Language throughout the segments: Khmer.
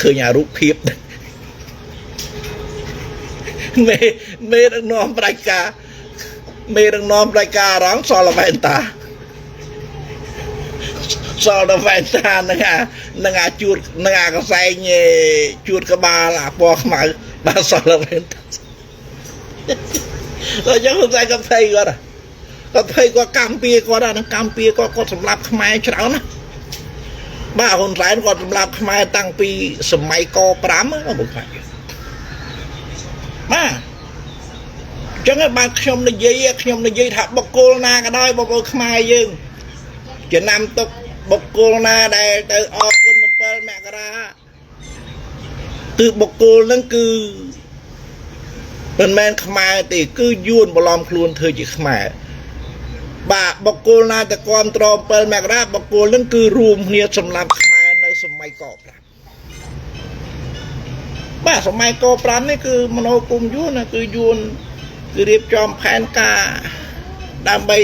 ឃើញអារូបភាពមេមេដឹកនាំផ្ដាច់ការមេដឹកនាំផ្ដាច់ការអារងសល់វ៉ែនតាសល់ដល់វ៉ែនតានឹងអានឹងអាជួតនឹងអាកសែងជួតក្បាលអាពណ៌ខ្មៅបាទសល់វ៉ែនតាដល់យ៉ាងហ៊ុនសែនក៏ភ័យគាត់គាត់ភ័យគាត់កម្មពៀគាត់អានឹងកម្មពៀគាត់គាត់សម្លាប់ខ្មែរច្រើនណាបាទហ៊ុនសែនគាត់សម្លាប់ខ្មែរតាំងពីសម័យក5បងប្អូនបាទអញ្ចឹងបាទខ្ញុំនិយាយខ្ញុំនិយាយថាបុគ្គលណាក៏ដោយបងប្អូនខ្មែរយើងចំណាំទុកបុគ្គលណាដែលទៅអរគុណ7មករាគឺបុគ្គលហ្នឹងគឺមិនមែនខ្មែរទេគឺយួនបន្លំខ្លួនធ្វើជាខ្មែរបាទបុគ្គលណាទៅគ្រប់គ្រង7មករាបុគ្គលហ្នឹងគឺរួមគ្នាសម្លាប់ខ្មែរនៅសម័យក5បាទសម័យក5នេះគឺមโนគមយួនណាគឺយួនគឺរៀបចំផែនការដើម្បី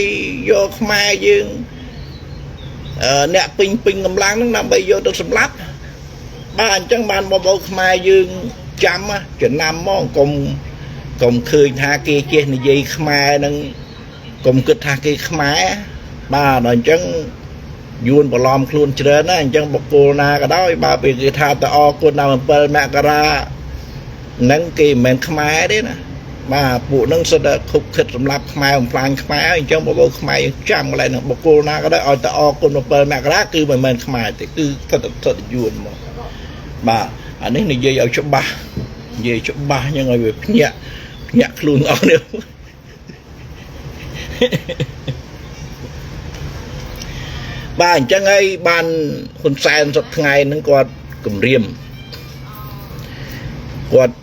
យកខ្មែរយើងអ្នកពេញពេញកម្លាំងហ្នឹងដើម្បីយកទៅសម្លាប់បាទអញ្ចឹងបានបងប្អូនខ្មែរយើងចាំចំណាំហ្មងកុំឃើញថាគេចេះនិយាយខ្មែរហ្នឹងកុំគិតថាគេខ្មែរបាទដល់អញ្ចឹងយួនបន្លំខ្លួនច្រើនណាអញ្ចឹងបុគ្គលណាក៏ដោយបើពេលគេថាទៅអរគុណដល់7មករាហ្នឹងគេមិនមែនខ្មែរទេណាបាទពួកហ្នឹងសិតតែខុបខិតសម្រាប់ខ្មែរបំផ្លាញខ្មែរអញ្ចឹងបងប្អូនខ្មែរយើងចាំកន្លែងហ្នឹងបុគ្គលណាក៏ដោយឲ្យទៅអរគុណ7មករាគឺមិនមែនខ្មែរទេគឺសិតតែយួនមកបាទអានេះនិយាយឲ្យច្បាស់និយាយច្បាស់អញ្ចឹងឲ្យវាភ្ញាក់ភ្ញាក់ខ្លួនអស់នេះបាទអញ្ចឹងហើយបានហ៊ុនសែនសប្តាហ៍ថ្ងៃហ្នឹងគាត់គម្រាមគាត់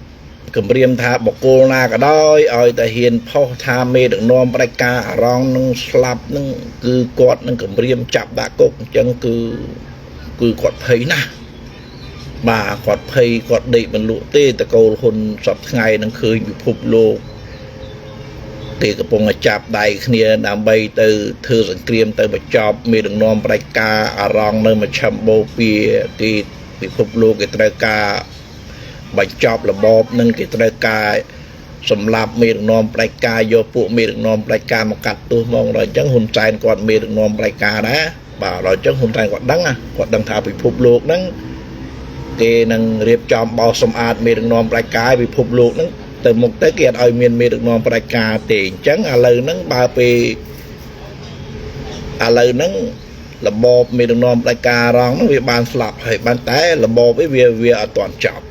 គម្រាមថាបុគ្គលណាក៏ដោយឲ្យតែហ៊ានផុសថាមេដឹកនាំផ្ដាច់ការអារងនឹងស្លាប់នឹងគឺគាត់នឹងគម្រាមចាប់ដាក់គុកអញ្ចឹងគឺគាត់ភ័យណាស់បាទគាត់ភ័យគាត់ដេកមិនលក់ទេតកូលហ៊ុនសប្តាហ៍ថ្ងៃនឹងឃើញពិភពលោកគេកំពុងតែចាប់ដៃគ្នាដើម្បីទៅធ្វើសង្គ្រាមទៅបញ្ចប់មេដឹកនាំផ្ដាច់ការអារងនៅមជ្ឈិមបូព៌ាគេពិភពលោកគេត្រូវការបញ្ចប់របបនឹងគេត្រូវការសម្លាប់មេដឹកនាំផ្ដាច់ការយកពួកមេដឹកនាំផ្ដាច់ការមកកាត់ទោសហ្មងដល់អញ្ចឹងហ៊ុនសែនគាត់មេដឹកនាំផ្ដាច់ការដែរបាទដល់អញ្ចឹងហ៊ុនសែនគាត់ដឹងគាត់ដឹងថាពិភពលោកហ្នឹងគេនឹងរៀបចំបោសសម្អាតមេដឹកនាំផ្ដាច់ការពិភពលោកហ្នឹងទៅមុខទៅគេអត់ឲ្យមានមេដឹកនាំផ្ដាច់ការទេអញ្ចឹងឥឡូវហ្នឹងបើពេលឥឡូវហ្នឹងរបបមេដឹកនាំផ្ដាច់ការរងហ្នឹងវាបានស្លាប់ហើយបានតែរបបឯវាអត់ទាន់ចប់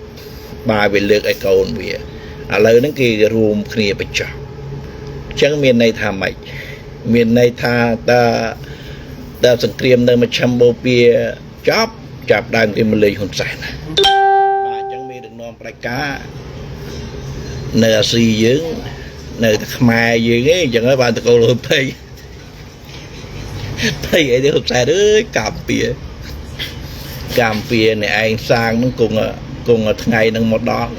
បាទវាលើកឲ្យកូនវាឥឡូវហ្នឹងគេរួមគ្នាបញ្ចប់អញ្ចឹងមានន័យថាម៉េចមានន័យថាតើសង្គ្រាមនៅមជ្ឈិមបូព៌ាចប់ចាប់ដើមគេមកលេងហ៊ុនសែនបាទអញ្ចឹងមេដឹកនាំផ្ដាច់ការនៅអាស៊ីយើងនៅតែខ្មែរយើងឯងអញ្ចឹងហើយបានតកូលហ៊ុនភ័យភ័យអីទេហ៊ុនសែនអើយកម្ពុជាអ្នកឯងសាងហ្នឹងគង់ថ្ងៃហ្នឹងមកដល់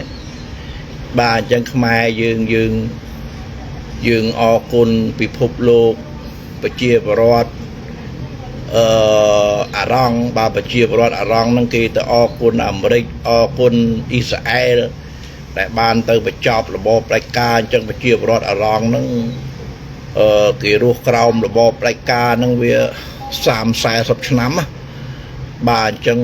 បាទអញ្ចឹងខ្មែរយើងយើងយើងអរគុណពិភពលោកប្រជាពលរដ្ឋអារងបាទប្រជាពលរដ្ឋអារងហ្នឹងគេទៅអរគុណអាមេរិកអរគុណអ៊ីស្រាអែលដែលបានទៅបញ្ចប់របបផ្ដាច់ការអញ្ចឹងប្រជាពលរដ្ឋអារងហ្នឹងគេរស់ក្រោមរបបផ្ដាច់ការហ្នឹងវា30 40ឆ្នាំណាបាទអញ្ចឹង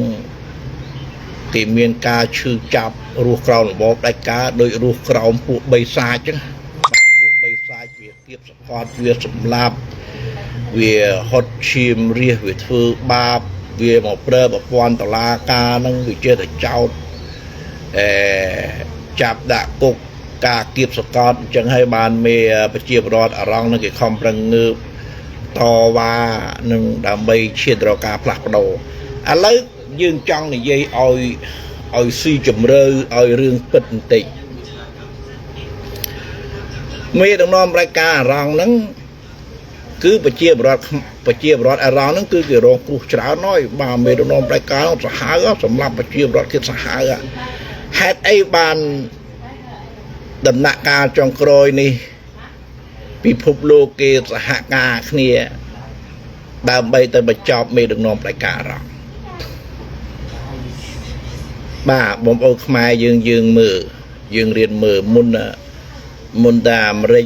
គេមានការឈឺចាប់រស់ក្រោមរបបផ្ដាច់ការដោយរស់ក្រោមពួកបិសាចចឹងបាទពួកបិសាចវាគៀបសង្កត់វាសម្លាប់វាហត់ឈាមរះវាធ្វើបាបវាមកប្រើប្រព័ន្ធតឡាការហ្នឹងវាចេះតែចោតចាប់ដាក់គុកការគៀបសង្កត់អញ្ចឹងហើយបានមេប្រជាពលរដ្ឋអារងនឹងគេខំប្រឹងងើបតវ៉ានឹងដើម្បីឈានទៅរកការផ្លាស់ប្ដូរឥឡូវយើងចង់និយាយឲ្យស៊ីជម្រៅឲ្យរឿងពិតបន្តិចមេដឹកនាំផ្ដាច់ការអារងហ្នឹងគឺប្រជាពលរដ្ឋអារងហ្នឹងគឺគេរងគ្រោះច្រើនហើយបាទមេដឹកនាំផ្ដាច់ការហ្នឹងសាហាវសម្រាប់ប្រជាពលរដ្ឋគេសាហាវហេតុអីបានដំណាក់កាលចុងក្រោយនេះពិភពលោកគេសហការគ្នាដើម្បីទៅបញ្ចប់មេដឹកនាំផ្ដាច់ការអារង បាទបងប្អូនខ្មែរយើងយើងមើលយើងរៀនមើលមុនមុនតែអាមេរិក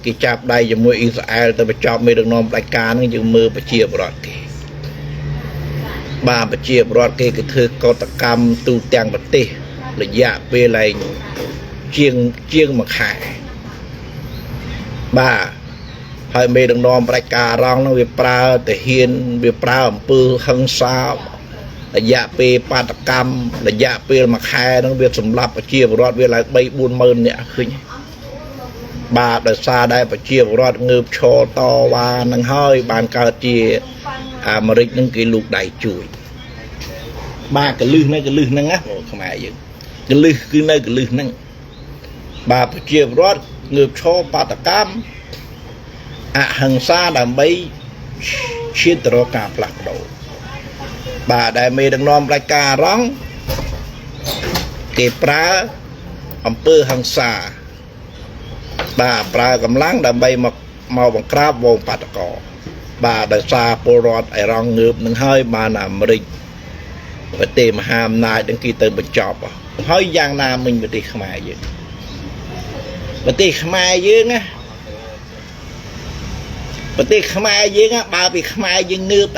គេចាប់ដៃជាមួយអ៊ីស្រាអែលទៅបញ្ចប់មេដឹកនាំផ្ដាច់ការហ្នឹងយើងមើលប្រជាពលរដ្ឋគេបាទប្រជាពលរដ្ឋគេគឺធ្វើកតកម្មទូទាំងប្រទេសរយៈពេលឯងជាងជាងមួយខែបាទហើយមេដឹកនាំផ្ដាច់ការរងហ្នឹងវាប្រើទាហានវាប្រើអំពើហិង្សារយៈពេលបាតកម្មរយៈពេលមួយខែហ្នឹងវាសម្លាប់ប្រជាពលរដ្ឋវាឡើង3 4ម៉ឺននាក់ឃើញបាទដោយសារដែលប្រជាពលរដ្ឋងើបឈរតវ៉ានឹងហើយបានកើតជាអាមេរិកនឹងគេលូកដៃជួយបាទកលឹះនៅកលឹះហ្នឹងណាខ្មែរយើងកលឹះគឺនៅកលឹះហ្នឹងបាទប្រជាពលរដ្ឋងើបឈរបាតកម្មអហិង្សាដើម្បីឈានទៅរកការផ្លាស់ប្ដូរបាទដែលមេដឹកនាំផ្ដាច់ការរងគេប្រើអំពើហិង្សាបាទប្រើកម្លាំងដើម្បីមកមកបង្ក្រាបវងបាតកោបាទដោយសារពលរដ្ឋអ៊ីរ៉ង់ងើបនឹងហើយបានអាមេរិកប្រទេសមហាអំណាចនឹងគេទៅបញ្ចប់ហើយយ៉ាងណាមិញប្រទេសខ្មែរយើងប្រទេសខ្មែរយើងណាប្រទេសខ្មែរយើងបើពីខ្មែរយើងងើប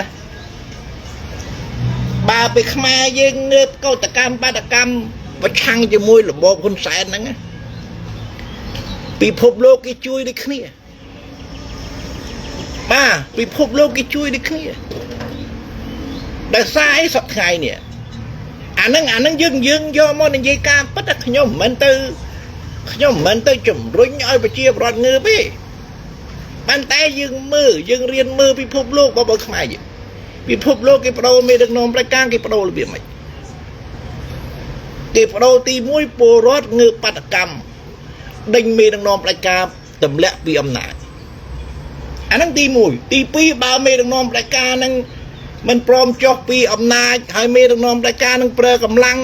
បើពីខ្មែរយើងងើបកោតកម្មបាតកម្មប្រឆាំងជាមួយរបបហ៊ុនសែនហ្នឹងពិភពលោកគេជួយដូចគ្នាបាទពិភពលោកគេជួយដូចគ្នាដោយសារអីសប្ថ្ងៃនេះអាហ្នឹងអាហ្នឹងយើងយើងយកមកនិយាយការពិតតែខ្ញុំមិនទៅខ្ញុំមិនទៅជំរុញឲ្យប្រជាពលរដ្ឋងើបទេប៉ុន្តែយើងមើលយើងរៀនមើលពិភពលោកបើខ្មែរយើងពិភពលោកគេបដូរមេដឹកនាំផ្ដាច់ការគេបដូររបៀបម៉េចគេបដូរទី1ពលរដ្ឋងើបបាតកម្មដេញមេដឹកនាំផ្ដាច់ការទម្លាក់ពីអំណាចអាហ្នឹងទី1ទី2បើមេដឹកនាំផ្ដាច់ការហ្នឹងមិនព្រមចុះពីអំណាចហើយមេដឹកនាំផ្ដាច់ការនឹងប្រើកម្លាំង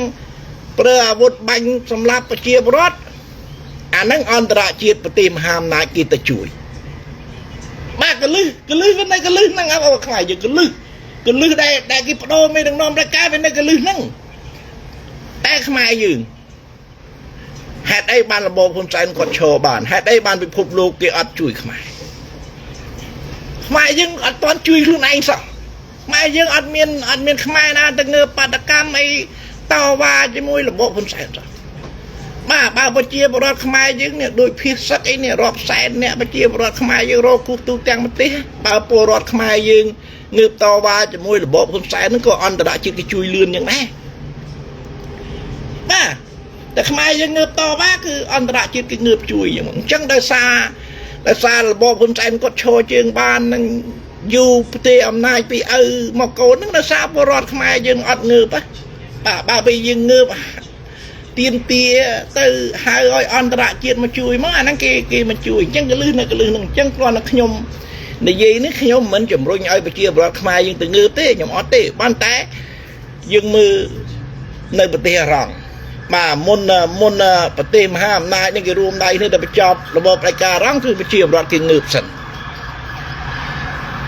ប្រើអាវុធបាញ់សម្លាប់ប្រជាពលរដ្ឋអាហ្នឹងអន្តរជាតិប្រទេសមហាអំណាចគេទៅជួយបាទកលឹះកលឹះវានៅកលឹះហ្នឹងអត់ខ្លាយយើងកលឹះកលឹះដែលដែលគេបដូរមេដឹកនាំផ្ដាច់ការវានៅកលឹះហ្នឹងតែខ្មែរយើងហេតុអីបានរបបហ៊ុនសែនគាត់ឈរបានហេតុអីបានពិភពលោកគេអត់ជួយខ្មែរខ្មែរយើងអត់ទាន់ជួយខ្លួនឯងសោះខ្មែរយើងអត់មានអត់មានខ្មែរណាទៅងើបបាតកម្មអីតវ៉ាជាមួយរបបហ៊ុនសែនសោះបាទបើប្រជាពលរដ្ឋខ្មែរយើងនេះដូចភៀសសឹកអីនេះរាប់សែនអ្នកប្រជាពលរដ្ឋខ្មែរយើងរកគូសទូទាំងប្រទេសបើពលរដ្ឋខ្មែរយើងងើបតវ៉ាជាមួយរបបហ៊ុនសែនហ្នឹងក៏អន្តរជាតិគេជួយលឿនយ៉ាងដែរបាទតែខ្មែរយើងងើបតវ៉ាគឺអន្តរជាតិគេងើបជួយយ៉ាងអញ្ចឹងដោយសារដោយសាររបបហ៊ុនសែនគាត់ឈរជើងបាននឹងយូរផ្ទេអំណាចពីឪមកកូនហ្នឹងដោយសារពលរដ្ឋខ្មែរយើងអត់ងើបបាទបើពេលយើងងើបទៀមទាទៅហៅឲ្យអន្តរជាតិមកជួយមកអាហ្នឹងគេគេមកជួយអញ្ចឹងកលឹះនៅកលឹះហ្នឹងអញ្ចឹងគ្រាន់តែខ្ញុំនិយាយនេះខ្ញុំមិនជំរុញឲ្យប្រជាពលរដ្ឋខ្មែរយើងទៅងើបទេខ្ញុំអត់ទេបានតែយើងមើលនៅប្រទេសអរ៉ង់បាទមុនមុនប្រទេសមហាអំណាចនេះគេរួមដៃនេះទៅបញ្ចប់របបផ្ដាច់ការអរ៉ង់គឺប្រជាពលរដ្ឋគេងើបសិន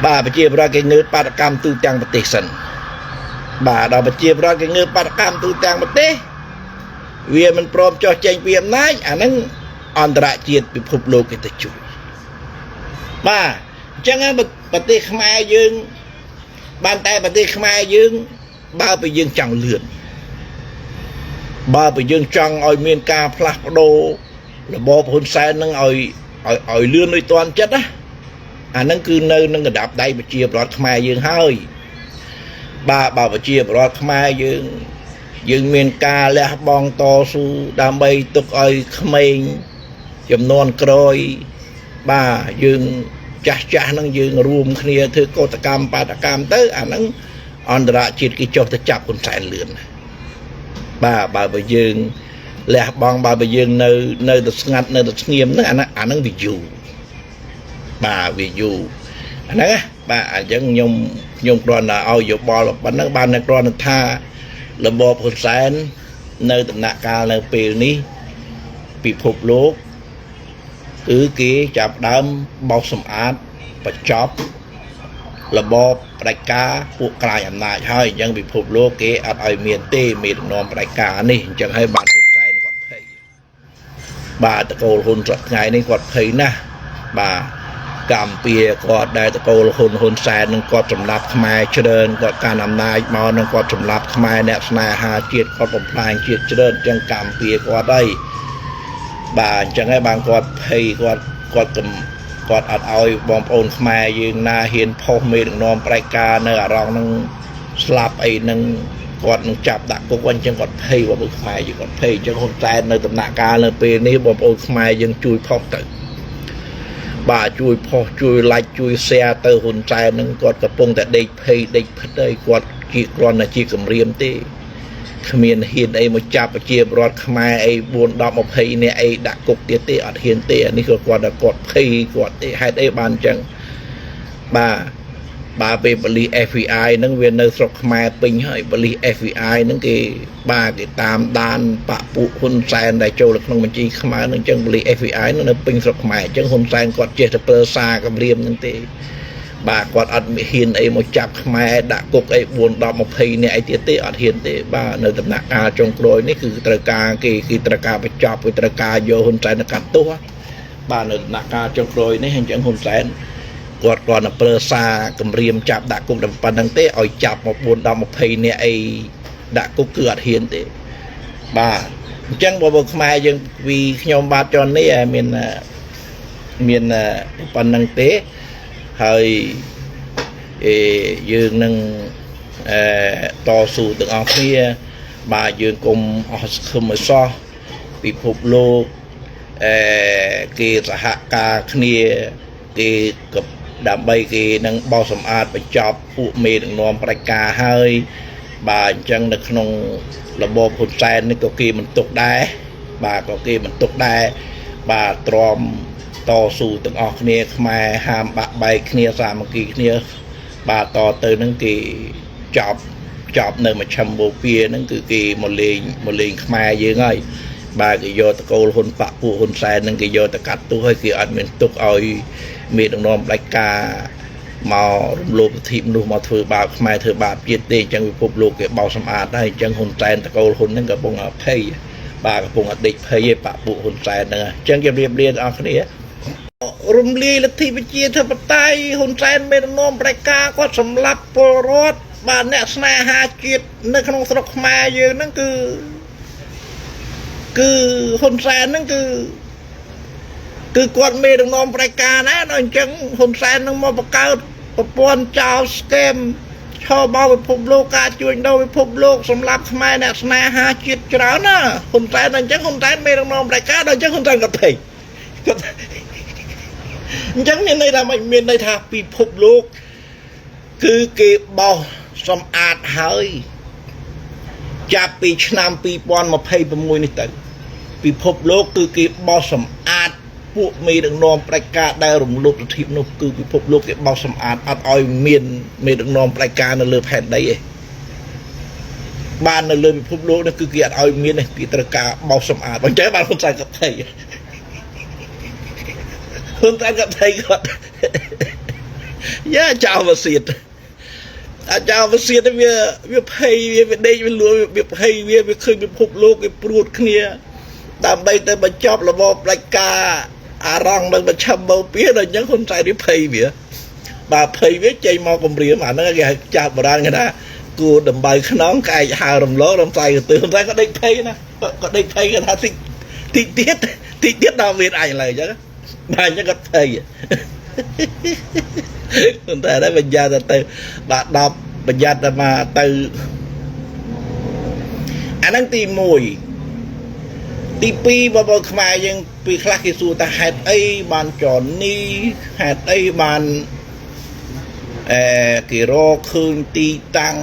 បាទប្រជាពលរដ្ឋគេងើបបាតកម្មទូទាំងប្រទេសសិនបាទដល់ប្រជាពលរដ្ឋគេងើបបាតកម្មទូទាំងប្រទេសវាមិនព្រមចោះចេញពីអំណាចអាហ្នឹងអន្តរជាតិពិភពលោកគេទៅជួយបាទអញ្ចឹងប្រទេសខ្មែរយើងបានតែប្រទេសខ្មែរយើងបើពេលយើងចង់លឿនបើពេលយើងចង់ឲ្យមានការផ្លាស់ប្ដូររបបហ៊ុនសែននឹងឲ្យឲ្យឲ្យលឿនដូចតាន់ចិត្តណាអាហ្នឹងគឺនៅនឹងកណ្ដាប់ដៃប្រជាពលរដ្ឋខ្មែរយើងហើយបាទបើប្រជាពលរដ្ឋខ្មែរយើងយើងមានការលះបង់តស៊ូដើម្បីទុកឲ្យក្មេងចំនួនក្រោយបាទយើងចាស់ចាស់ហ្នឹងយើងរួមគ្នាធ្វើកោតកម្មបាតកម្មទៅអាហ្នឹងអន្តរជាតិគេចុះទៅចាប់ហ៊ុនសែនលឿនបាទបើបើយើងលះបង់បើបើយើងនៅនៅតែស្ងាត់នៅតែស្ងៀមហ្នឹងអាហ្នឹងអាហ្នឹងវាយូរបាទវាយូរអាហ្នឹងណាបាទអញ្ចឹងខ្ញុំខ្ញុំគ្រាន់តែឲ្យយោបល់ប៉ុណ្ណឹងបានតែគ្រាន់តែថារបបហ៊ុនសែននៅដំណាក់កាលនៅពេលនេះពិភពលោកគឺគេចាប់ដើមបោសសម្អាតបញ្ចប់ របបផ្ដាច់ការពួកក្លាយអំណាចហើយអញ្ចឹងពិភពលោកគេអត់ឲ្យមានទេមេដឹកនាំផ្ដាច់ការនេះអញ្ចឹងហើយបាទហ៊ុនសែនគាត់ភ័យបាទតកូលហ៊ុនសប្តាហ៍ថ្ងៃនេះគាត់ភ័យណាស់បាទកម្ពុជាគាត់ដែលតកូលហ៊ុនហ៊ុនសែននឹងគាត់សម្លាប់ខ្មែរច្រើនគាត់កាន់អំណាចមកនឹងគាត់សម្លាប់ខ្មែរអ្នកស្នេហាជាតិគាត់បំផ្លាញជាតិច្រើនអញ្ចឹងកម្ពុជាគាត់អីបាទអញ្ចឹងហើយបានគាត់ភ័យគាត់គាត់កំគាត់អត់ឲ្យបងប្អូនខ្មែរយើងណាហ៊ានផុសមេដឹកនាំផ្ដាច់ការនៅអារម្មណ៍នឹងស្លាប់អីនឹងគាត់នឹងចាប់ដាក់គុកអញ្ចឹងគាត់ភ័យបងប្អូនខ្មែរយើងគាត់ភ័យអញ្ចឹងហ៊ុនសែននៅដំណាក់កាលនៅពេលនេះបងប្អូនខ្មែរយើងជួយផុសទៅបាទជួយផុសជួយ like ជួយ share ទៅហ៊ុនសែននឹងគាត់កំពុងតែដេកភ័យដេកភិតហើយគាត់ជាគ្រាន់តែជាគម្រាមទេគ្មានហ៊ានអីមកចាប់ប្រជាពលរដ្ឋខ្មែរអី4 10 20នាក់អីដាក់គុកទៀតទេអត់ហ៊ានទេអានេះក៏គាត់តែគាត់ភ័យគាត់ទេហេតុអីបានអញ្ចឹងបាទបាទពេលប៉ូលីស FBI ហ្នឹងវានៅស្រុកខ្មែរពេញហើយប៉ូលីស FBI ហ្នឹងគេបាទគេតាមដានបពពួកហ៊ុនសែនដែលចូលនៅក្នុងបញ្ជីខ្មៅហ្នឹងអញ្ចឹងប៉ូលីស FBI ហ្នឹងនៅពេញស្រុកខ្មែរអញ្ចឹងហ៊ុនសែនគាត់ចេះតែប្រើសារគម្រាមហ្នឹងទេបាទគាត់អត់ហ៊ានអីមកចាប់ខ្មែរដាក់គុកអី4 10 20នាក់អីទៀតទេអត់ហ៊ានទេបាទនៅដំណាក់កាលចុងក្រោយនេះគឺត្រូវការគេគេត្រូវការបញ្ចប់គេត្រូវការយកហ៊ុនសែនទៅកាត់ទោសបាទនៅដំណាក់កាលចុងក្រោយនេះអញ្ចឹងហ៊ុនសែនគាត់គាត់តែប្រើសារគម្រាមចាប់ដាក់គុកតែប៉ុណ្្នឹងទេឲ្យចាប់មក4 10 20នាក់អីដាក់គុកគឺអត់ហ៊ានទេបាទអញ្ចឹងបងប្អូនខ្មែរយើងពីខ្ញុំបាទចននេះមានមានប៉ុណ្្នឹងទេហើយអេយើងនឹងអឺតស៊ូទាំងអស់គ្នាបាទយើងគុំអស់សង្ឃឹមឲ្យសោះពិភពលោកអឺគេសហការគ្នាគេក៏ដើម្បីគេនឹងបោសសម្អាតបញ្ចប់ពួកមេដឹកនាំផ្ដាច់ការហើយបាទអញ្ចឹងនៅក្នុងរបបហ៊ុនសែននេះក៏គេមិនទុកដែរបាទក៏គេមិនទុកដែរបាទទ្រាំតស៊ូទាំងអស់គ្នាខ្មែរហាមបាក់បែកគ្នាសាមគ្គីគ្នាបាទតទៅនឹងគេចប់ចប់នៅមជ្ឈិមបូព៌ាហ្នឹងគឺគេមកលេងមកលេងខ្មែរយើងហើយបាទគេយកតកូលហ៊ុនបពពួកហ៊ុនសែនហ្នឹងគេយកទៅកាត់ទោសហើយគេអត់មានទុកឲ្យមេដឹកនាំផ្ដាច់ការមករំលោភសិទ្ធិមនុស្សមកធ្វើបាបខ្មែរធ្វើបាបជាតិទេអញ្ចឹងពិភពលោកគេបោសសម្អាតហើយអញ្ចឹងហ៊ុនសែនតកូលហ៊ុនហ្នឹងកំពុងតែភ័យបាទកំពុងតែដេកភ័យឯបពពួកហ៊ុនសែនហ្នឹងអញ្ចឹងជម្រាបលាដល់អ្នកគ្នារំលាយលទ្ធិប្រជាធិបតេយ្យហ៊ុនសែនមេដឹកនាំប្រជាការគាត់សម្លាប់ពលរដ្ឋបាទអ្នកស្នេហាជាតិនៅក្នុងស្រុកខ្មែរយើងហ្នឹងគឺគឺហ៊ុនសែនហ្នឹងគឺគឺគាត់មេដឹកនាំប្រជាការណាដល់អញ្ចឹងហ៊ុនសែននឹងមកបង្កើតប្រព័ន្ធចោលស្កេមឆោបោពិភពលោកការជួញដូរពិភពលោកសម្រាប់ខ្មែរអ្នកស្នេហាជាតិច្រើនណាហ៊ុនសែនដល់អញ្ចឹងហ៊ុនសែនមេដឹកនាំប្រជាការដល់អញ្ចឹងហ៊ុនសែនគាត់ភ័យគាត់អញ្ចឹងមានន័យថាម៉េចមានន័យថាពិភពលោកគឺគេបោសសម្អាតហើយចាប់ពីឆ្នាំ2026នេះទៅពិភពលោកគឺគេបោសសម្អាតពួកមេដឹកនាំផ្ដាច់ការដែលរំលោភសិទ្ធិមនុស្សគឺពិភពលោកគេបោសសម្អាតអត់ឲ្យមានមេដឹកនាំផ្ដាច់ការនៅលើផែនដីទេបាននៅលើពិភពលោកនេះគឺគេអត់ឲ្យមានទេគេត្រូវការបោសសម្អាតអញ្ចឹងបានហ៊ុនសែនគាត់ភ័យហ៊ុនសែនគាត់ភ័យគាត់យ៉ាចៅវសៀតអាចៅវសៀតវាវាភ័យវាវាដេកវាលួវាភ័យវាវាឃើញពិភពលោកគេព្រួតគ្នាដើម្បីទៅបញ្ចប់របបផ្ដាច់ការអារម្មណ៍នឹងប្រឆាំបូព៌ាដល់អញ្ចឹងហ៊ុនសែនវាភ័យវាបាទភ័យវាចេញមកគម្រាមអាហ្នឹងគេហៅចាប់បុរាណគេថាគួរដំបៅខ្នងក្អែកហើរំលងរំសាយកទឿតែក៏ដេកភ័យណាក៏ដេកភ័យគេថាតិចតិចទៀតតិចទៀតដល់មានអញឡើយអញ្ចឹងបាទអញ្ចឹងគាត់ភ័យតែតែបញ្ញត្តិទៅបាទ10បញ្ញត្តិមកទៅអាហ្នឹងទី1ទី2បងប្អូនខ្មែរយើងពីខ្លះគេសួរថាហេតុអីបានចនីហេតុអីបានអឺគេរកឃើញទីតាំង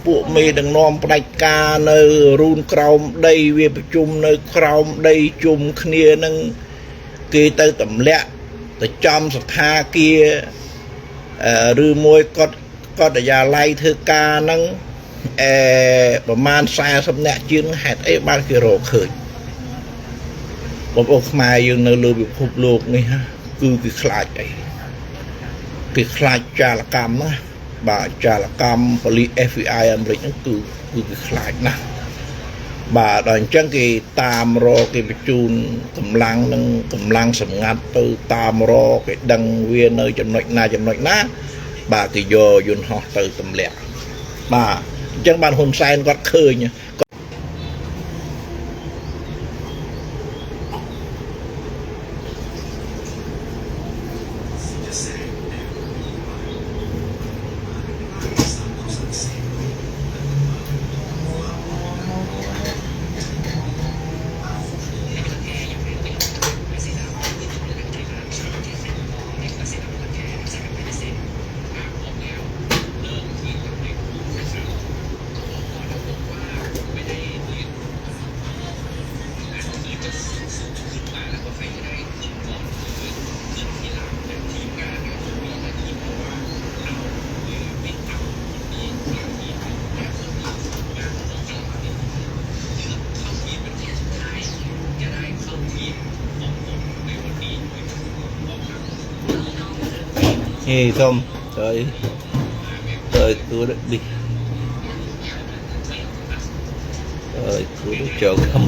ពួកមេដឹកនាំផ្ដាច់ការនៅរូនក្រោមដីវាប្រជុំនៅក្រោមដីជុំគ្នានឹងគេទៅទម្លាក់ទៅចំស្ថាគារឬមួយគាត់គាត់យាល័យធ្វើការហ្នឹងអឺប្រហែល40នាក់ជាងហេតុអីបានគេរកឃើញបងប្អូនខ្មែរយើងនៅលើពិភពលោកនេះគឺគេខ្លាចអីគេខ្លាចចាលកម្មណា បាទចាលកម្មប៉ូលីស FBI អាមេរិកហ្នឹងគឺគឺគេខ្លាចណាស់បាទដល់អញ្ចឹងគេតាមរកគេបញ្ជូនកម្លាំងនិងកម្លាំងសម្ងាត់ទៅតាមរកគេដឹងវានៅចំណុចណាចំណុចណាបាទគេយកយន្តហោះទៅទម្លាក់បាទអញ្ចឹងបានហ៊ុនសែនគាត់ឃើញ នេះសូមទៅទៅគូនេះទៅគូចូលខំ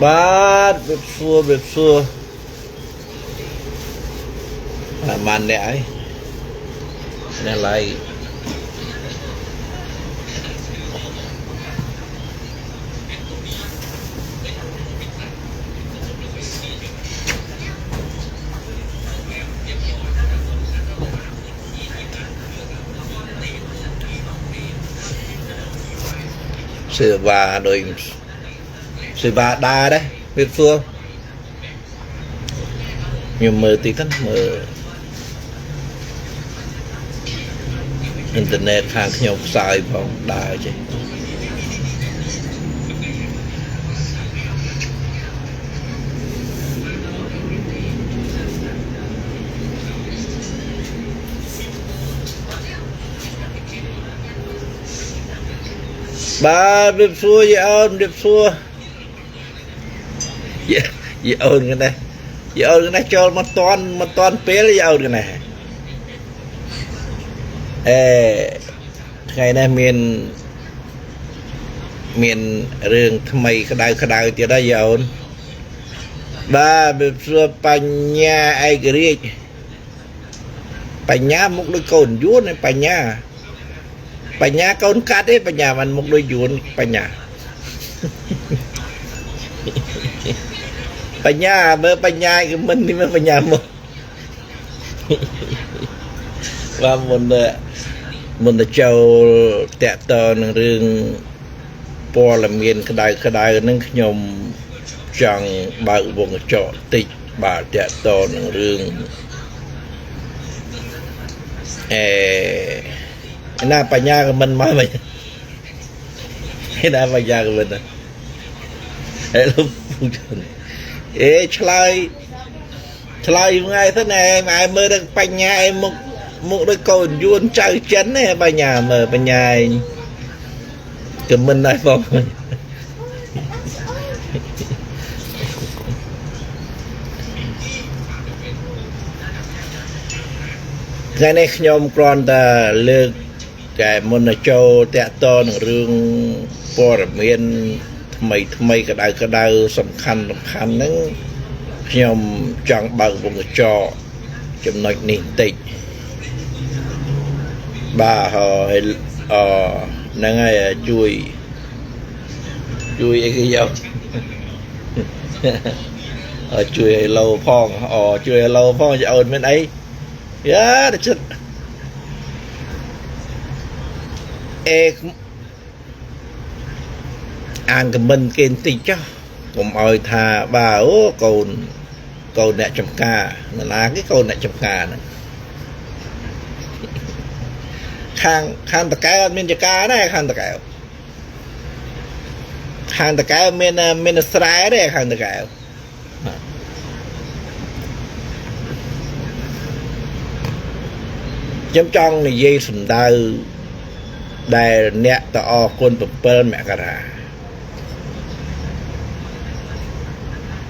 បាទវាសួរវាសួរប្រហែលអ្នកហើយនេះឡៃសេវាដោយសេវាដើរដែរវាសួរខ្ញុំមើលតិចទៅមើលអ៊ីនធឺណិតខាងខ្ញុំផ្សាយផងដើរចេះបាទវាសួរយាយអូនវាសួរយាយអូនកនេះយាយអូនកនេះចូលមកតន់មកតន់ពេលយាយអូនកនេះអេថ្ងៃនេះមានមានរឿងថ្មីក្តៅក្តៅទៀតហើយយាយអូនបាទវាសួរបញ្ញាឯករាជ្យបញ្ញាមុខដូចកូនយួនឯបញ្ញាបញ្ញាកូនកាត់ទេបញ្ញាมันមុខដូចយួនបញ្ញា បញ្ញាមើលបញ្ញាគឺមិននេះមើលបញ្ញាមកបាទមុនមុនទៅចូលតាក់តនឹងរឿងព័ត៌មានក្តៅក្តៅហ្នឹងខ្ញុំចង់បើកវងកញ្ចក់តិចបាទតាក់តនឹងរឿងអេណាបញ្ញាក៏មិនមកវិញណាបញ្ញាក៏មិនហេលោកពូជនអេឆ្លើយឆ្លើយថ្ងៃទៅណែម៉ែមើលដល់បញ្ញាឯមុខមុខដូចកូនយួនចៅចិនទេបញ្ញាមើលបញ្ញាឯងក៏មិនដែរបងថ្ងៃនេះខ្ញុំគ្រាន់តែលើកតែមុនទៅចូលតាក់តនឹងរឿងព័ត៌មានថ្មីថ្មីក្តៅក្តៅសំខាន់សំខាន់ហ្នឹងខ្ញុំចង់បើកវងកញ្ចក់ចំណុចនេះបន្តិចបាទហើយអហ្នឹងហើយជួយជួយអីគេយកជួយឲ្យលោផងអជួយឲ្យលោផងអូនមានអីយ៉ាទៅចិត្តអេអានខមមិនគេបន្តិចចុះកុំឲ្យថាបាទអូកូនកូនអ្នកចំការនរណាគេកូនអ្នកចំការហ្នឹងខាងខាងតកែអត់មានចការដែរខាងតកែខាងតកែមានមានស្រែទេខាងតកែខ្ញុំចង់និយាយសម្ដៅដែលអ្នកតអគុណ7មករា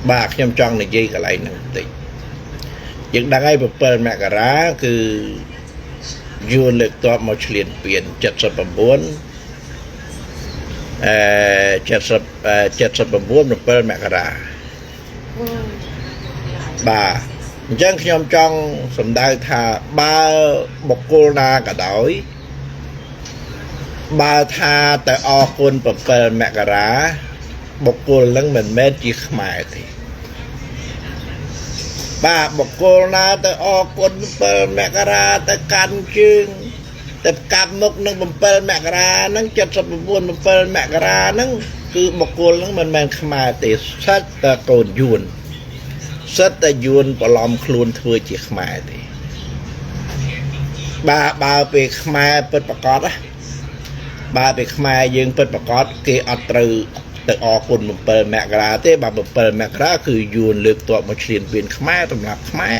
បាទខ្ញុំចង់និយាយកន្លែងហ្នឹងបន្តិចយើងដឹងហើយ7មករាគឺយួនលើកតបមកឆ្លៀនពៀន79អឺ70 79 7មករាបាទអញ្ចឹងខ្ញុំចង់សម្ដៅថាបើបុគ្គលណាក៏ដោយបើថាទៅអរគុណ7មករាបុគ្គលនឹងមិនមែនជាខ្មែរទេបាទបុគ្គលណាទៅអរគុណ7មករាទៅកាន់ជើងទៅកាប់មុខនឹង7មករាហ្នឹង79 7មករាហ្នឹងគឺបុគ្គលហ្នឹងមិនមែនខ្មែរទេសិតតែកូនយួនសិតតែយួនបន្លំខ្លួនធ្វើជាខ្មែរទេបាទបើពេលខ្មែរពិតប្រកបណាបើពេលខ្មែរយើងពិតប្រកបគេអត់ត្រូវទៅអរគុណ7មករាទេបាទ7មករាគឺយួនលើកតបមកឆ្លៀនពៀនខ្មែរសម្រាប់ខ្មែរ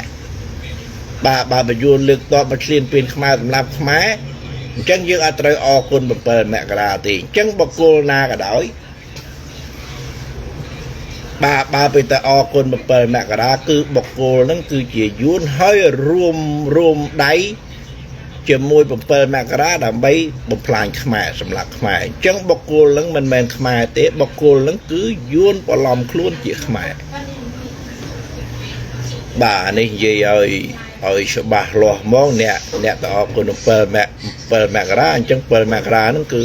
បាទបើយួនលើកតបមកឆ្លៀនពៀនខ្មែរសម្រាប់ខ្មែរអញ្ចឹងយើងអត់ត្រូវអរគុណ7មករាទេអញ្ចឹងបុគ្គលណាក៏ដោយបាទបើពេលទៅអរគុណ7មករាគឺបុគ្គលហ្នឹងគឺជាយួនហើយរួមរួមដៃជាមួយ7មករាដើម្បីបំផ្លាញខ្មែរសម្រាប់ខ្មែរអញ្ចឹងបុគ្គលហ្នឹងមិនមែនខ្មែរទេបុគ្គលហ្នឹងគឺយួនបន្លំខ្លួនជាខ្មែរបាទនេះនិយាយឲ្យច្បាស់លាស់ហ្មងអ្នកអ្នកទៅអរគុណ7មករាអញ្ចឹង7មករាហ្នឹងគឺ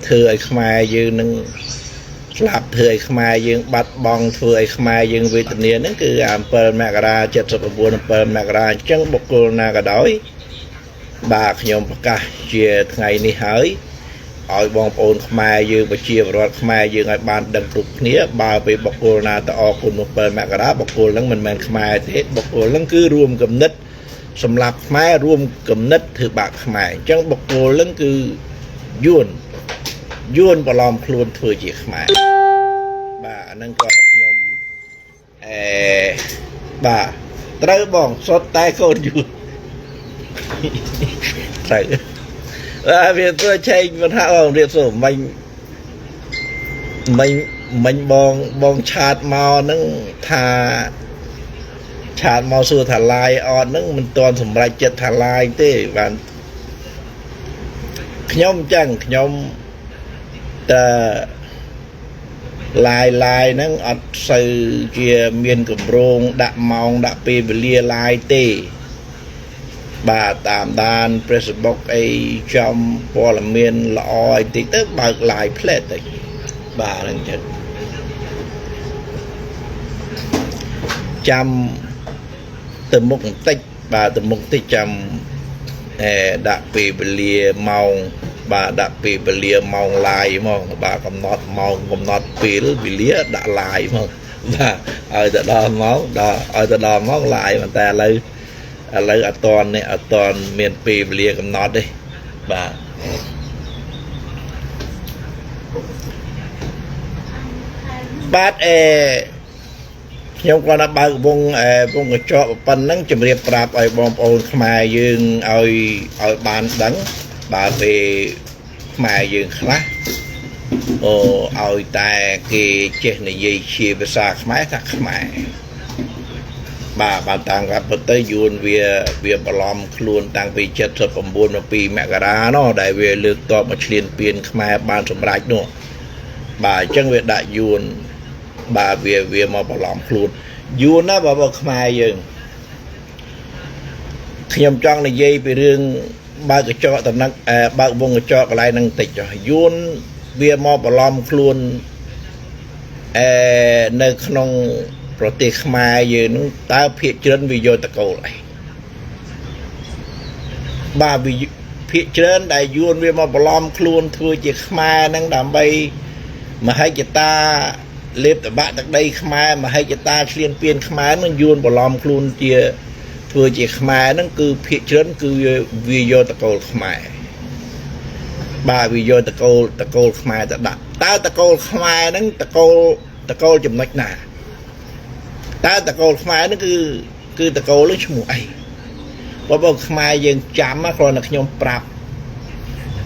ធ្វើឲ្យខ្មែរយើងនឹងស្លាប់ធ្វើឲ្យខ្មែរយើងបាត់បង់ធ្វើឲ្យខ្មែរយើងវេទនាហ្នឹងគឺអា7មករា79 7មករាអញ្ចឹងបុគ្គលណាក៏ដោយបាទខ្ញុំប្រកាសជាថ្ងៃនេះហើយឲ្យបងប្អូនខ្មែរយើងប្រជាពលរដ្ឋខ្មែរយើងឲ្យបានដឹងគ្រប់គ្នាបើពេលបុគ្គលណាទៅអរគុណ7មករាបុគ្គលហ្នឹងមិនមែនខ្មែរទេបុគ្គលហ្នឹងគឺរួមគំនិតសម្រាប់ខ្មែររួមគំនិតធ្វើបាបខ្មែរអញ្ចឹងបុគ្គលហ្នឹងគឺយួនយួនបន្លំខ្លួនធ្វើជាខ្មែរបាទអាហ្នឹងគាត់ខ្ញុំអេបាទត្រូវបងសុទ្ធតែកូនយួនត្រូវបាទវាធ្វើឆែកមិនថាបងរៀបសួរមិញមិញមិញបងបងឆាតមកហ្នឹងថាឆាតមកសួរថាឡាយអត់ហ្នឹងមិនទាន់សម្រេចចិត្តថាឡាយទេបាទខ្ញុំអញ្ចឹងខ្ញុំតើឡាយឡាយហ្នឹងអត់សូវជាមានកម្រងដាក់ម៉ោងដាក់ពេលវេលាឡាយទេបាទតាមដាន Facebook អីចំព័ត៌មានល្អអីតិចទៅបើក live ផ្លែតទៅបាទហ្នឹងចឹង ចាំទៅមុខបន្តិចបាទទៅមុខបន្តិចចាំអែដាក់ពេលវេលាម៉ោងបាទដាក់ពេលវេលាម៉ោង live ហ្មងបាទកំណត់ម៉ោងកំណត់ពេលវេលាដាក់ live ហ្មងបាទឲ្យទៅដល់ម៉ោងដល់ឲ្យទៅដល់ម៉ោង live តែឥឡូវឥឡូវអត់តន់នេះអត់តន់មានពេលវេលាកំណត់ទេបាទបាទអេខ្ញុំគាត់ថាបើកវងវងកញ្ចក់ប៉ុណ្ណឹងជម្រាបប្រាប់ឲ្យបងប្អូនខ្មែរយើងឲ្យឲ្យបានដឹងបើពេលខ្មែរយើងខ្លះអូឲ្យតែគេចេះនិយាយជាភាសាខ្មែរថាខ្មែរបាទបានតាមកាប់ទៅយួនវាវាបន្លំខ្លួនតាំងពី79 2មករានោះដែលវាលើកតបមកឈ្លានពានខ្មែរបានសម្រេចនោះបាទអញ្ចឹងវាដាក់យួនបាទវាវាមកបន្លំខ្លួនយួនណាបើខ្មែរយើងខ្ញុំចង់និយាយពីរឿងបើកកញ្ចក់តំណឹងបើកវងកញ្ចក់កន្លែងហ្នឹងបន្តិចចុះយួនវាមកបន្លំខ្លួនអឺនៅក្នុងប្រទេសខ្មែរយើងហ្នឹងតើភាគច្រើនវាយកតកូលអីបាទវាភាគច្រើនដែលយួនវាមកបន្លំខ្លួនធ្វើជាខ្មែរហ្នឹងដើម្បីមហិច្ឆតាលេបតបាក់ទឹកដីខ្មែរមហិច្ឆតាឈ្លានពានខ្មែរនឹងយួនបន្លំខ្លួនជាធ្វើជាខ្មែរហ្នឹងគឺភាគច្រើនគឺវាយកតកូលខ្មែរបាទវាយកតកូលតកូលខ្មែរទៅដាក់តើតកូលខ្មែរហ្នឹងតកូលតកូលចំណុចណាតើតកូលខ្មែរហ្នឹងគឺគឺតកូលហ្នឹងឈ្មោះអីបើបងខ្មែរយើងចាំគ្រាន់តែខ្ញុំប្រាប់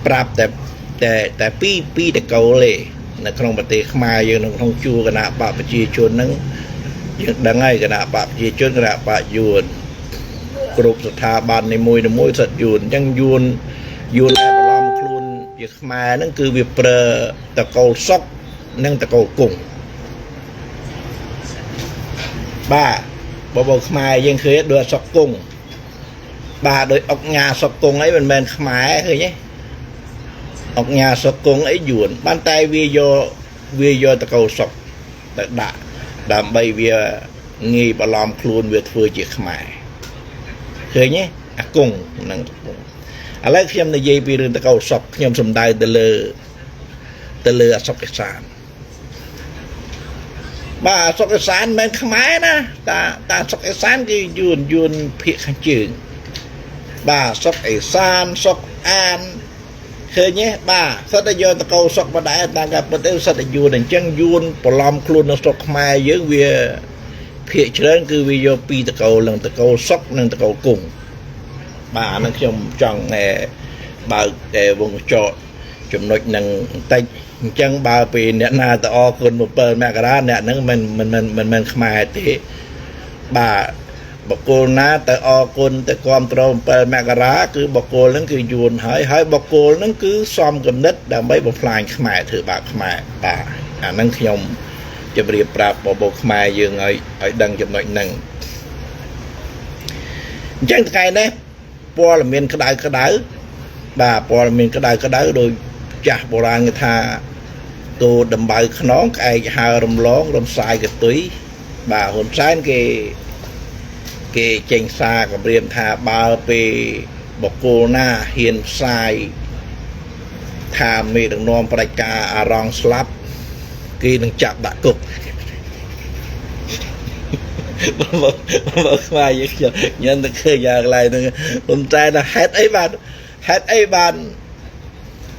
ប្រាប់តែតែតែពីរពីរតកូលទេនៅក្នុងប្រទេសខ្មែរយើងនៅក្នុងជួរគណៈបកប្រជាជនហ្នឹងយើងដឹងហើយគណៈបកប្រជាជនគណៈបកយួនគ្រប់ស្ថាប័ននីមួយៗសិតយួនអញ្ចឹងយួនយួនដែលបន្លំខ្លួនជាខ្មែរហ្នឹងគឺវាប្រើតកូលសុកនិងតកូលគង់បាទបើបងខ្មែរយើងឃើញដូចសុកគង់បាទដោយអុកញ៉ាសុកគង់អីមិនមែនខ្មែរឃើញទេអុកញ៉ាសុកគង់អីយួនបានតែវាយកវាយកតកូលសុកទៅដាក់ដើម្បីវាងាយបន្លំខ្លួនវាធ្វើជាខ្មែរឃើញទេអាគង់នឹងគង់ឥឡូវខ្ញុំនិយាយពីរឿងតកូលសុកខ្ញុំសំដៅទៅលើទៅលើអសុកអេសានបាទអសុកអេសានមិនមែនខ្មែរណាតាតាសុកអេសានគឺយួនយួនភាគខាងជើងបាទសុកអេសានសុកអានឃើញទេបាទសិតតែយកតកូលសុកមកដែរតាមការពិតទៅសិតតែយួនអញ្ចឹងយួនបន្លំខ្លួននៅស្រុកខ្មែរយើងវាភាគច្រើនគឺវាយកពីរតកូលនឹងតកូលសុកនិងតកូលគង់បាទអានឹងខ្ញុំចង់បើកវងកញ្ចក់ចំណុចនឹងបន្តិចអញ្ចឹងបើពេលអ្នកណាទៅអរគុណ7មករាអ្នកហ្នឹងមិនមិនមិនមិនខ្មែរទេបាទបុគ្គលណាទៅអរគុណទៅគ្រប់គ្រង7មករាគឺបុគ្គលហ្នឹងគឺយួនហើយហើយបុគ្គលហ្នឹងគឺសំគំនិតដើម្បីបំផ្លាញខ្មែរធ្វើបាបខ្មែរបាទអាហ្នឹងខ្ញុំជម្រាបប្រាប់បបោខ្មែរយើងឲ្យឲ្យដឹងចំណុចហ្នឹងអញ្ចឹងថ្ងៃនេះព័ត៌មានក្តៅក្តៅបាទព័ត៌មានក្តៅក្តៅដោយចាស់បុរាណគេថាគោដំបៅខ្នងក្អែកហើរំលងរំសាយកតុយបាទហ៊ុនសែនគេគេចេញសារគម្រាមថាបើពេលបុគ្គលណាហ៊ានផ្សាយថាមេដឹកនាំផ្ដាច់ការអារងស្លាប់គេនឹងចាប់ដាក់គុកបើបើខ្មែរយើងខ្ញុំញ៉ាំតែឃើញយ៉ាងកន្លែងហ្នឹងប៉ុន្តែថាហេតុអីបានហេតុអីបាន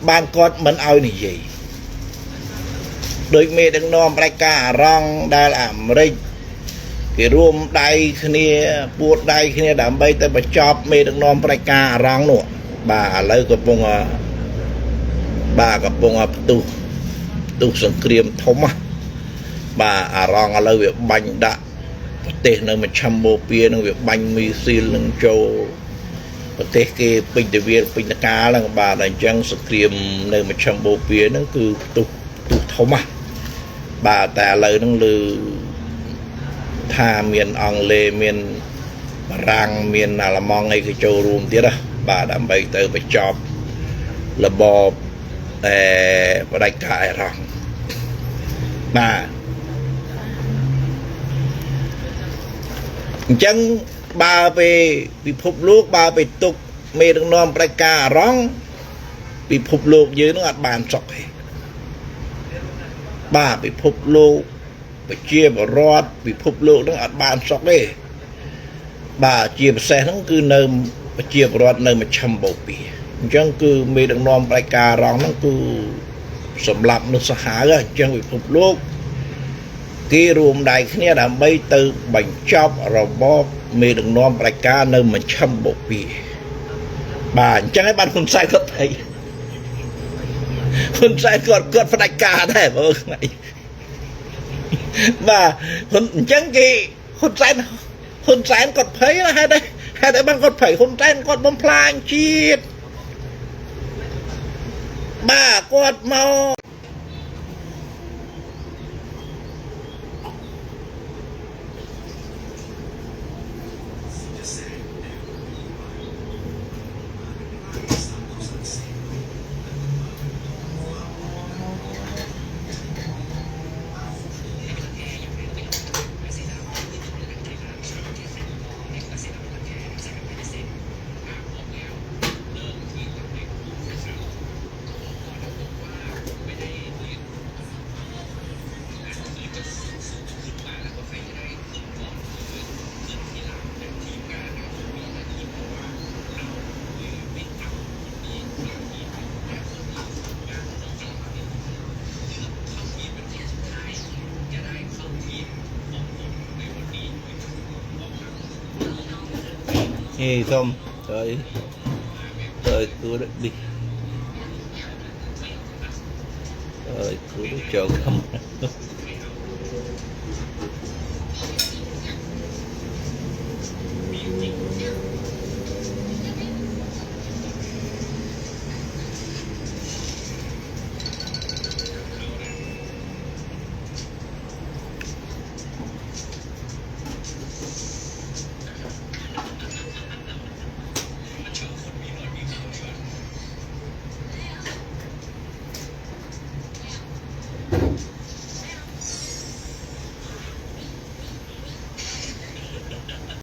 បានគាត់មិនឲ្យនិយាយដោយមេដឹកនាំផ្ដាច់ការអារងដែលអាមេរិកគេរួមដៃគ្នាពួតដៃគ្នាដើម្បីទៅបញ្ចប់មេដឹកនាំផ្ដាច់ការអារងនោះបាទឥឡូវកំពុងបាទកំពុងផ្ទុះផ្ទុះសង្គ្រាមធំណាបាទអារងឥឡូវវាបាញ់ដាក់ប្រទេសនៅមជ្ឈិមបូព៌ានឹងវាបាញ់មីស៊ីលនឹងចូលប្រទេសគេពេញទៅវាពេញតកាលហ្នឹងបាទអញ្ចឹងសង្គ្រាមនៅមជ្ឈិមបូព៌ាហ្នឹងគឺផ្ទុះផ្ទុះធំណាបាទតែឥឡូវហ្នឹងលើថាមានអង់គ្លេសមានបារាំងមានអាល្លឺម៉ង់អីគេចូលរួមទៀតណាបាទដើម្បីទៅបញ្ចប់របបតែផ្ដាច់ការអ៊ីរ៉ង់បាទ អញ្ចឹងបើពេលពិភពលោកបើไปទុកមេដឹកនាំផ្ដាច់ការអារម្មណ៍ពិភពលោកយើងនឹងអត់បានសុខទេបាទពិភពលោកប្រជាបរតពិភពលោកនឹងអត់បានសុខទេបាទជាពិសេសហ្នឹងគឺនៅប្រជាបរតនៅមជ្ឈិមបូព៌ាអញ្ចឹងគឺមេដឹកនាំផ្ដាច់ការអារម្មណ៍ហ្នឹងគឺសម្លាប់មនុស្សសាហាវអញ្ចឹងពិភពលោកគេរួមដៃគ្នាដើម្បីទៅបញ្ចប់របបមេដឹកនាំផ្ដាច់ការនៅមជ្ឈិមបូព៌ាបាទអញ្ចឹងហើយបានហ៊ុនសែនគាត់ភ័យហ៊ុនសែនគាត់គាត់ផ្ដាច់ការដែរបងថ្ងៃបាទហ៊ុនអញ្ចឹងគេហ៊ុនសែនហ៊ុនសែនគាត់ភ័យណាហេតុអីហេតុអីបានគាត់ភ័យហ៊ុនសែនគាត់បំផ្លាញជាតិបាទគាត់មក Nghe không? Trời trời cứu đất đi. Trời cứu đất trời không.